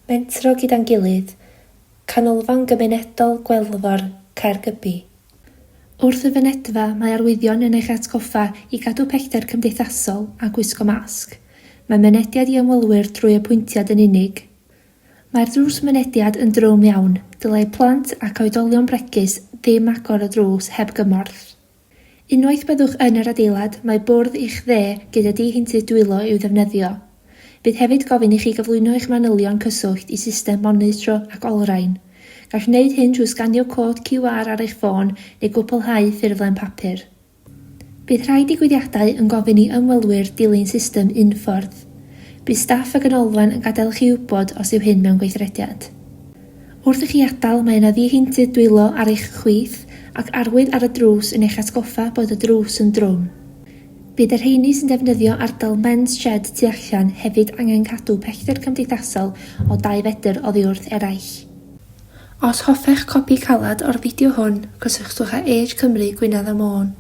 Mentro gyda'n gilydd, Canolfan Gymunedol Gwelfor, Caergybi. Wrth y fynedfa mae arwyddion yn eich atgoffa i gadw pellter cymdeithasol a gwisgo masg. Mae mynediad i ymwelwyr drwy apwyntiad yn unig. Mae'r drws mynediad yn drwm iawn, dylai plant ac oedolion bregus ddim agor y drws heb gymorth. Unwaith byddwch yn yr adeilad, mae bwrdd i'ch dde gyda diheintydd dwylo i'w ddefnyddio. Bydd hefyd gofyn i chi gyflwyno eich manylion cyswllt i system monitro ac olrhain. Gall wneud hyn trwy sganio cod QR ar eich ffôn neu gwblhau ffurflen papur. Bydd rhai digwyddiadau yn gofyn i ymwelwyr dilyn system unffordd. Bydd staff y ganolfan yn gadael i chi wybod os yw hyn mewn gweithrediad. Wrth i chi adael, mae yna ddiheintydd dwylo ar eich chwith ac arwydd ar y drws yn eich atgoffa bod y drws yn drwm. Bydd y rheiny sy'n defnyddio ardal Men's Shed tu allan hefyd angen cadw pellter cymdeithasol o dau fedr oddi wrth eraill. Os hoffech copi caled o'r fideo hwn, cysylltwch â Age Cymru Gwynedd a Môn.